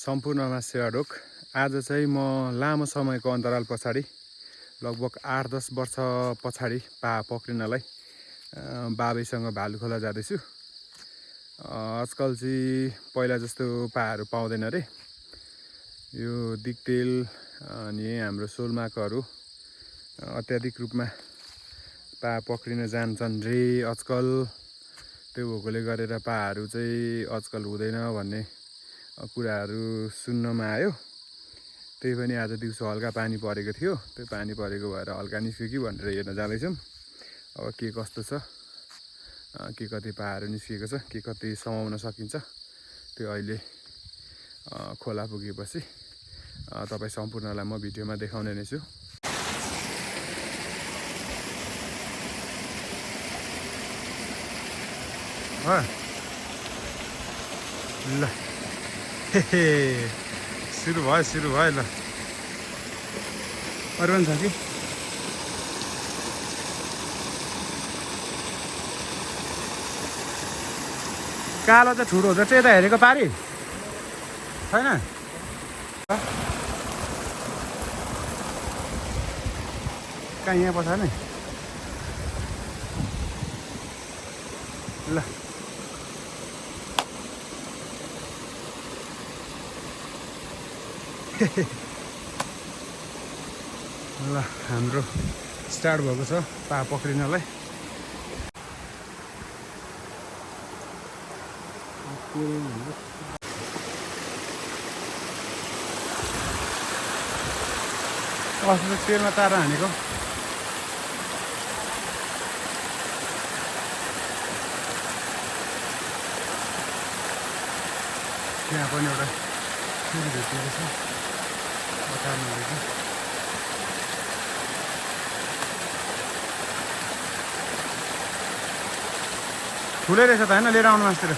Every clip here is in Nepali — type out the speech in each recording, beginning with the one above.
सम्पूर्णमा सेवाढोक। आज चाहिँ म लामो समयको अन्तराल पछाडि लगभग 8-10 वर्ष पछाडि पा पक्रिनलाई बाबैसँग भालुखोला जाँदैछु। आजकल चाहिँ पहिला जस्तो पाहरू पाउँदैन रे। यो दिगतेल अनि हाम्रो सोलमाकोहरू अत्याधिक रूपमा पा पक्रिन जान्छन् रे आजकल। त्यो भएकोले गरेर पाहरू चाहिँ आजकल हुँदैन भन्ने कुराहरू सुन्नमा आयो। त्यही पनि आज दिउँसो हल्का पानी परेको थियो, त्यो पानी परेको भएर हल्का निस्क्यो कि भनेर हेर्न जाँदैछौँ। अब के कस्तो छ, के कति पाहरू निस्केको छ, के कति समाउन सकिन्छ, त्यो अहिले खोला पुगेपछि तपाईँ सम्पूर्णलाई म भिडियोमा देखाउने नै छु। ल सुरु भयो ल। अरू पनि छ कि कालो चाहिँ ठुलो हुन्छ, त्यता हेरेको पारी छैन। कहाँ यहाँ पछ नि ल। ल हाम्रो स्टार्ट भएको छ पा पक्रिनलाई। अस्ति तेलमा तारा हानेको त्यहाँ पनि एउटा फेरि भेटिएको छ तार्नुको। ठुलै रहेछ त होइन, लिएर आउनु मास्तिर।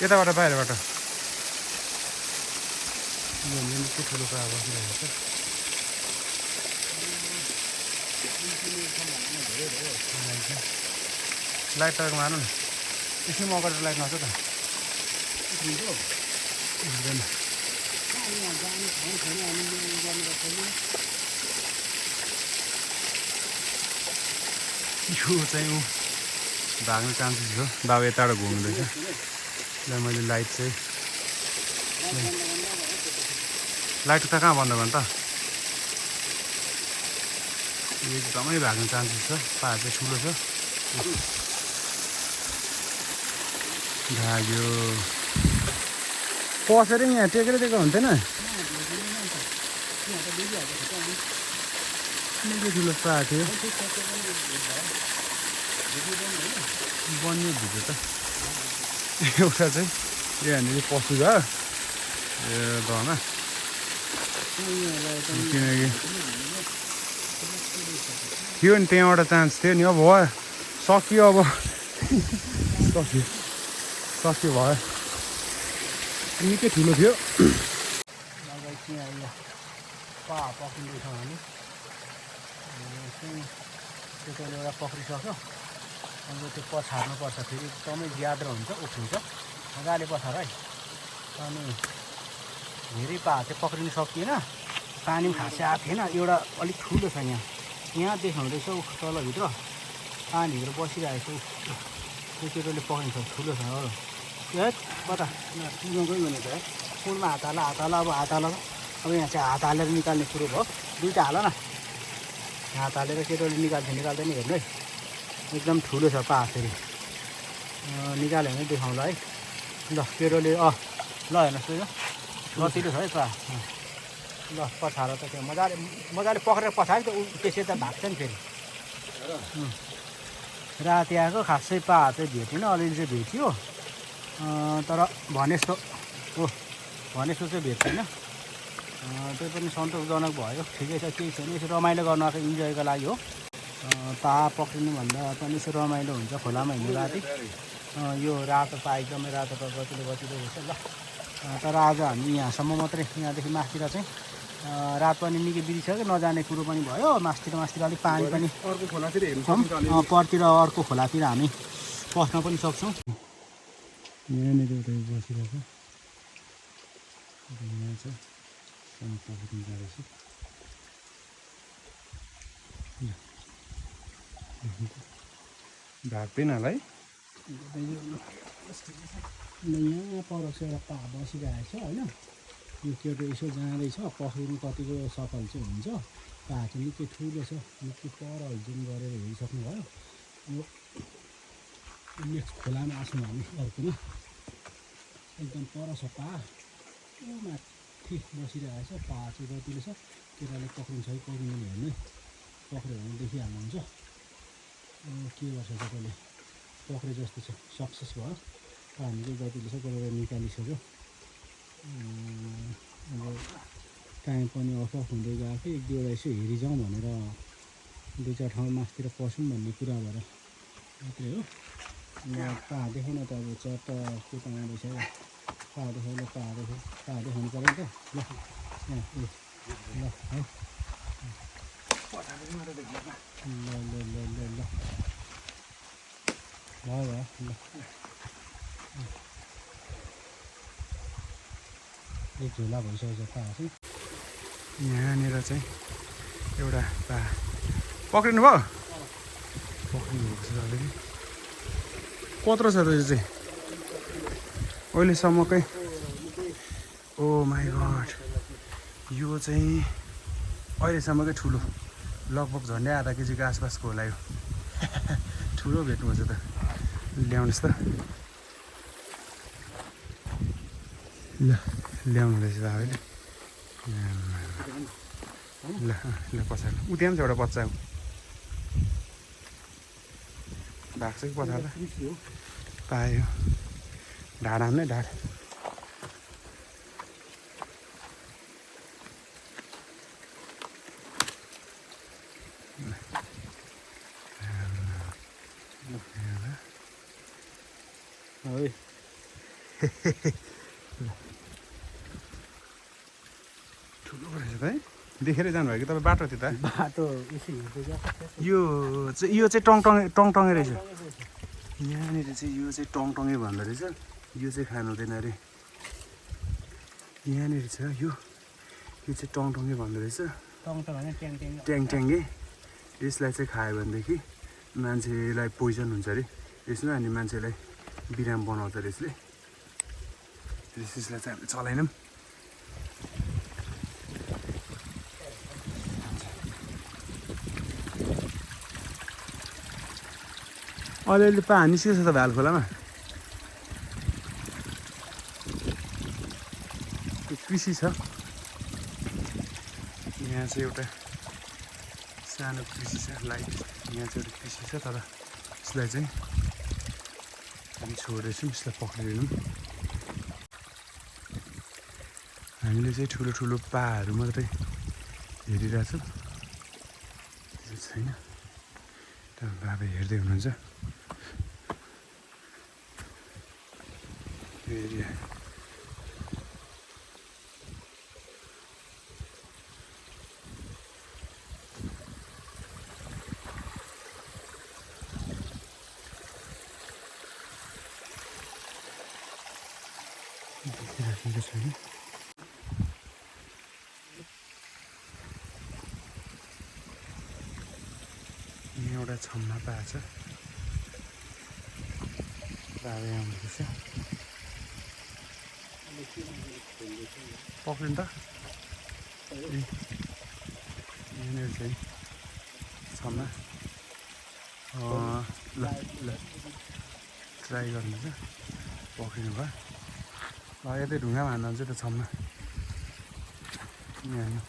यताबाट बाहिरबाट निकै ठुलो पा बसिरहेको छ। लाइट तपाईँको मार्नु न, एकछिन अगाडि लाइट नहोस् त। यो चाहिँ भाग्ने चान्सेस छ। बाबु यताबाट घुम्दैछ। ल मैले लाइट चाहिँ लाइट त कहाँ बन्द गर्नु त, एकदमै भाग्ने चान्सेस छ। पा चाहिँ ठुलो छ। भाग्यो पसेर यहाँ टेकेर दिएको हुन्थेन। निकै ठुलो पा थियो, बन्यो भिडियो त। एउटा चाहिँ यहाँनिर पशु घर दहमा, किनकि थियो नि त्यहाँबाट चान्स थियो नि। अब भयो, सकियो, अब सक्यो भयो। निकै ठुलो थियो। पा पक्रिँदैछ भने त्यसले एउटा पक्रिसक्यो। अन्त त्यो पछार्नुपर्छ, फेरि एकदमै ज्यादा हुन्छ, उठ्नुहुन्छ मजाले पछार है। अनि धेरै पा चाहिँ पक्रिनु सकिएन, पानी पनि खासै आएको थिएन। एउटा अलिक ठुलो छ यहाँ देखाउँदैछ तलभित्र पानीभित्र बसिरहेको छ। त्यो केटोले पक्रिन्छ, ठुलो छ। अरू कता पुग्नु गयो भने त पुलमा हात हाल अब हात हाल। अब यहाँ चाहिँ हात हालेर निकाल्ने कुरो भयो। दुइटा हाल न, हात हालेर केटोले निकाल्दैन हेर्नु है। एकदम ठुलो छ पा, फेरि निकाल्यो भने देखाउँला है। ल केटोले ल हेर्नुहोस् त, यो कतिलो छ है पा। ल पछार त त्यो मजाले पक्रेर पछायो त त्यसै त भाग्छ नि फेरि। राति आएको खासै पा चाहिँ भेटिन, अलिअलि चाहिँ भेटियो। तर भनेजस्तो चाहिँ भेट्दैन। त्यो पनि सन्तोषजनक भयो। ठिकै छ, केही छैन। यसो रमाइलो गर्नु आएको, इन्जोयको लागि हो। पा पक्रिनुभन्दा पनि यसो रमाइलो हुन्छ खोलामा हिँड्नु राति। यो रातो पा एकदमै रातो गतिलो रहेछ ल। तर आज हामी यहाँसम्म मात्रै, यहाँदेखि मास्तिर चाहिँ रात पनि निकै बितिसक्यो, नजाने कुरो पनि भयो। मास्तिर अलिक पानी पनि अर्को खोलातिर हेर्नु परतिर अर्को खोलातिर हामी पस्न पनि सक्छौँ। यहाँनिर एउटा बसिरहेको यहाँ चाहिँ पक्रिनु जाँदैछ। भाग्दैन होला है। यहाँ पर चाहिँ एउटा पा बसिरहेको छ होइन। यो केटो यसो जाँदैछ, पक्रिनु कतिको सफल चाहिँ हुन्छ। पा चाहिँ निकै ठुलो छ, निकै पर जुम गरेर हेरिसक्नु भयो। यो नेक्स्ट खोलामा आछौँ हामी अर्कोमा। एकदम पर छ पा, माथि बसिरहेको छ। पा चाहिँ गतिलो छ। केटाले पक्रिन्छ कि पक्रिँदैन हेर्नु, पक्रियो भने देखिहाल्नुहुन्छ। के गर्छ तपाईँले, पक्रे जस्तो छ, सक्सेस भयो। हामीले गतिलो छ, गरेर निकालिसक्यो। अब टाइम पनि अफ हुँदै गएको, एक दुईवटा यसो हेरिजाउँ भनेर दुई चार ठाउँ मासतिर पसौँ भन्ने कुरा भएर मात्रै हो। यहाँ पा देखाउन त अब चट्ट के त आउँदैछ, पा देखाउन, पा देखाउनु पऱ्यो नि त। ल ल है, ल एक झोला भइसकेको छ पा चाहिँ। यहाँनिर चाहिँ एउटा पा पक्रिनु भयो। पक्रिनु भएको छ अलिकति। कत्रो छ त यो चाहिँ अहिलेसम्मकै? ओ माई गड, यो चाहिँ अहिलेसम्मकै ठुलो, लगभग झन्डै आधा केजीको आसपासको होला यो। ठुलो भेट्नुपर्छ त, ल्याउनुहोस् त। ल ल्याउनु रहेछ तपाईँले। ल ल पछाडि उ त्यहाँ पनि छ एउटा बच्चा भएको छ कि पछाडि पायो। ढाड हान्ने ढाड। ठुलो रहेछ त है। देखेरै जानुभयो कि तपाईँ बाटो त्यता? बाटो यो चाहिँ टङटङै रहेछ। यहाँनिर चाहिँ यो चाहिँ टङटङै भन्दो रहेछ। यो चाहिँ खानु हुँदैन अरे। यहाँनिर छ यो चाहिँ टङटङै भन्दो रहेछ। ट्याङट्याङ्गे। यसलाई चाहिँ खायो भनेदेखि मान्छेलाई पोइजन हुन्छ अरे यसमा, अनि मान्छेलाई बिराम बनाउँछ अरे यसले। यसलाई चाहिँ हामीले चलाएनौँ। अलिअलि पा निस्केछ त भाल खोलामा। कृषि छ यहाँ चाहिँ एउटा सानो कृषि छ, लाइट यहाँ चाहिँ एउटा कृषि छ। तर यसलाई चाहिँ हामी छोडेछौँ, यसलाई पक्रिदैनौँ। हामीले चाहिँ ठुलो ठुलो पाहरू मात्रै हेरिरहेछौँ, त्यो छैन। बाबा हेर्दै हुनुहुन्छ यो एरिया। देखिराखेको छैन। यहाँ एउटा छम्मा पाएको छ, बाबा आउँदैछ। पक्रिनु त। यहाँनिर चाहिँ छम्मा। ल ल ट्राई गर्नुहुन्छ, पक्रिनु भयो। यतै ढुङ्गामा हान्दा हुन्छ त्यो छम्मा। यहाँ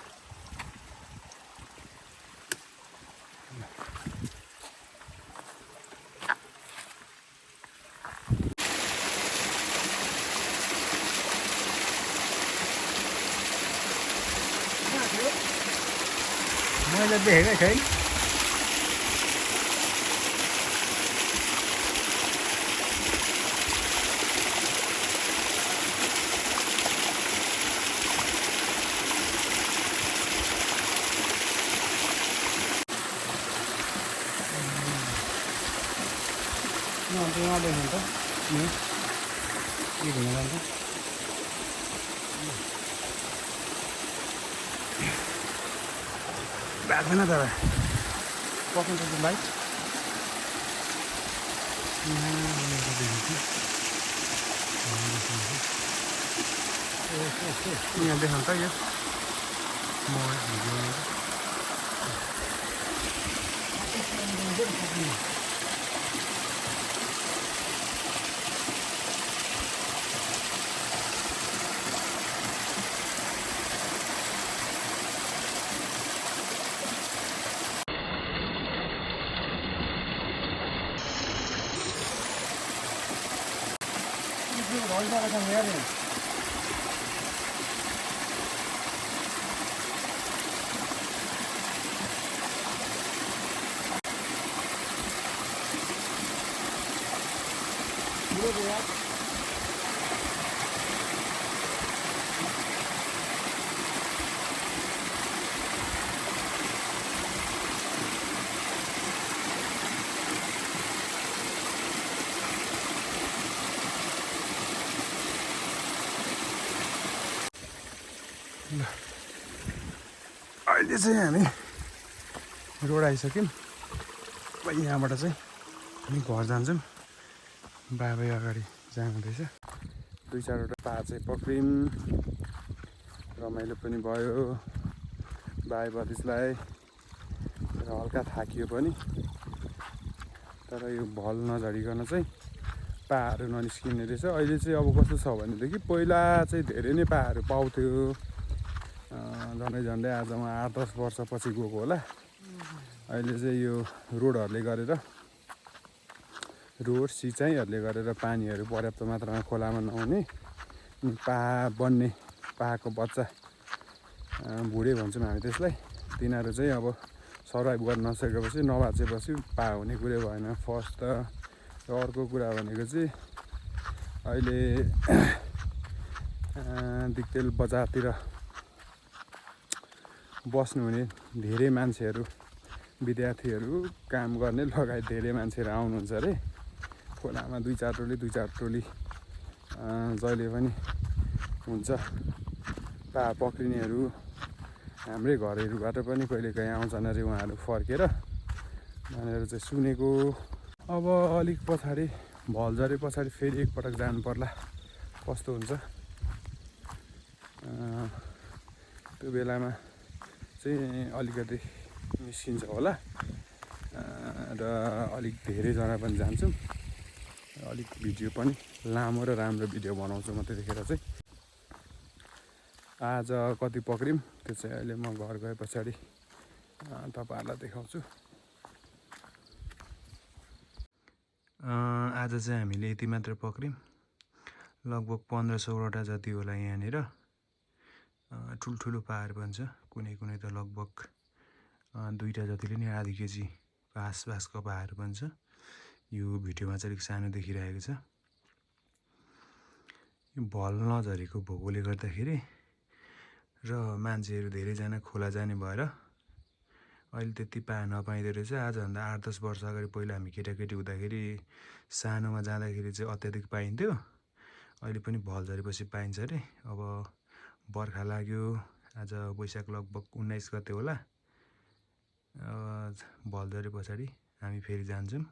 मैले देखेकै छैन। यहाँ देख्नु त के घुम्न जान्छ। भएको छैन तर पक्नु त बाइक यहाँ देख्नु त यो अहिले चाहिँ हामी रोड आइसक्यौँ। अब यहाँबाट चाहिँ हामी घर जान्छौँ। बाबै अगाडि जानुहुँदैछ। 2-4वटा पा चाहिँ पक्रियौँ। रमाइलो पनि भयो भाइ भतिजलाई र हल्का थाकियो पनि। तर यो भल नझरिकन चाहिँ पाहरू ननिस्किने रहेछ। अहिले चाहिँ अब कस्तो छ भनेदेखि पहिला चाहिँ धेरै नै पाहरू पाउँथ्यो। झन्डै आज म 8-10 वर्षपछि गएको होला। अहिले चाहिँ यो रोडहरूले गरेर रोड सिँचाइहरूले गरेर पानीहरू पर्याप्त मात्रामा खोलामा नहुने पा बन्ने पाको बच्चा बुढे भन्छौँ हामी त्यसलाई। तिनीहरू चाहिँ अब सर्भाइभ गर्न नसकेपछि नबाचेपछि पा हुने कुरै भएन फर्स्ट त। र अर्को कुरा भनेको चाहिँ अहिले दिक्तेल बजारतिर बस्नुहुने धेरै मान्छेहरू विद्यार्थीहरू काम गर्ने लगायत धेरै मान्छेहरू आउनुहुन्छ अरे। खोलामा 2-4 टोली जहिले पनि हुन्छ। पा पक्रिनेहरू हाम्रै घरहरूबाट पनि कहिलेकाहीँ आउँछन् अरे उहाँहरू फर्केर भनेर चाहिँ सुनेको। अब अलिक पछाडि भल झरे पछाडि फेरि एकपटक जानु पर्ला कस्तो हुन्छ। त्यो बेलामा चाहिँ अलिकति निस्किन्छ होला र अलिक धेरैजना पनि जान्छौँ। अलिक भिडियो पनि लामो र राम्रो भिडियो बनाउँछु म त्यतिखेर चाहिँ। आज कति पक्रियौँ त्यो चाहिँ अहिले म घर गए पछाडि तपाईँहरूलाई देखाउँछु। आज चाहिँ हामीले यति मात्र पक्रियौँ। लगभग 1500वटा जति होला यहाँनिर। ठुल्ठुलो पाहरू पनि छ। कुनै कुनै त लगभग 2टा जतिले नै आधी केजी आसपासको पाहरू पनि छ। यो भिडियोमा चाहिँ अलिक सानो देखिरहेको छ। यो भल नझरेको भएकोले गर्दाखेरि र मान्छेहरू धेरैजना खोला जाने भएर अहिले त्यति पा नपाइँदो रहेछ। आजभन्दा 8-10 वर्ष अगाडि पहिला हामी केटाकेटी हुँदाखेरि सानोमा जाँदाखेरि चाहिँ अत्याधिक पाइन्थ्यो। अहिले पनि भल झरेपछि पाइन्छ अरे। अब बर्खा लाग्यो। आज वैशाख लगभग 19 गते होला। भल झरे पछाडि हामी फेरि जान्छौँ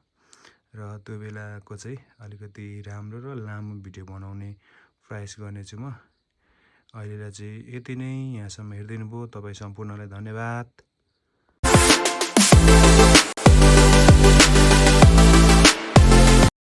र त्यो बेलाको चाहिँ अलिकति राम्रो र लामो भिडियो बनाउने प्रयास गर्नेछु म। अहिलेलाई चाहिँ यति नै। यहाँसम्म हेरिदिनु भयो। तपाईँ सम्पूर्णलाई धन्यवाद।